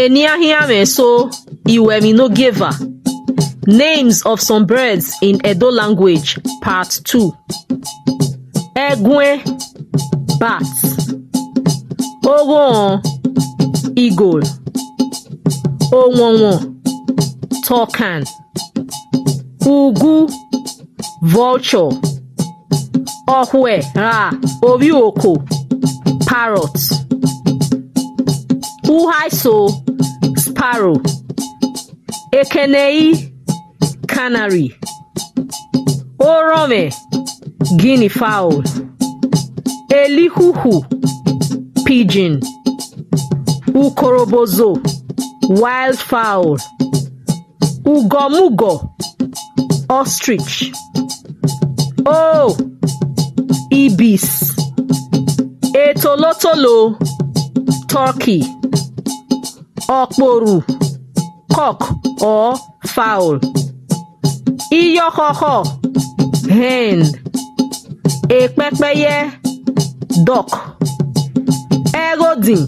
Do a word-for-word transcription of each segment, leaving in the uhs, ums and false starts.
Eni ahianmwẹ eso, iwẹ emwi ne ogieva. Names of some birds in Edo language, part two. Ẹguẹn, bat. Oghọnrọn, eagle. Owọnmwọ, toucan. Ugu, vulture. Ọkhuẹ, ra, ovbi uroko, parrot. Uhaiso, sparrow. Ekẹnẹi, canary. Orọnmwẹ, guinea fowl. Elikhuhu, pigeon. Ukorobozo, wild fowl. Ugọmugọ, ostrich. O, ibis. Etolotolo, turkey. Ọkporu, cock or fowl. Iyọkhọkhọ, hen. Ekpẹkpẹyẹ, duck. Ẹghodin,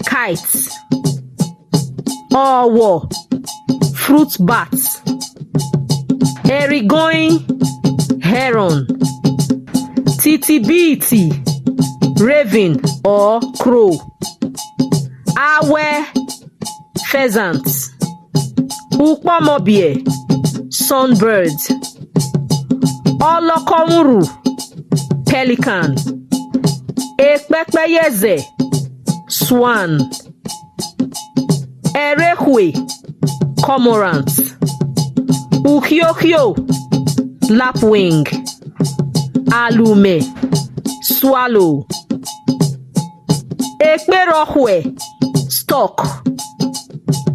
kite. Ọwọ, fruit bat. Ẹrigọin, heron. Titibiti, raven or crow. Awẹ, pheasant. Ukpọmọbiẹ, sunbird. Ọlọkọmwurru, pelican. Ekpẹkpẹyẹzẹ, swan. Ẹrrekhue, cormorant. Ukhiokhio, lapwing. Alumẹ, swallow. Ekperọkhuẹ, stork.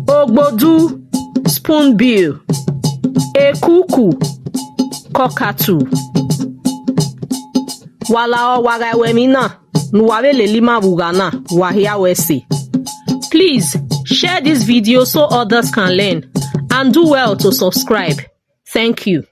Ogbodu, spoonbill. Ekuku, cockatoo. Wa lahọ, wa gha ru emwi na ne uwa vbe lele ima vbe ugha na, wa hia wẹ ẹse. Please share this video so others can learn, and do well to subscribe. Thank you.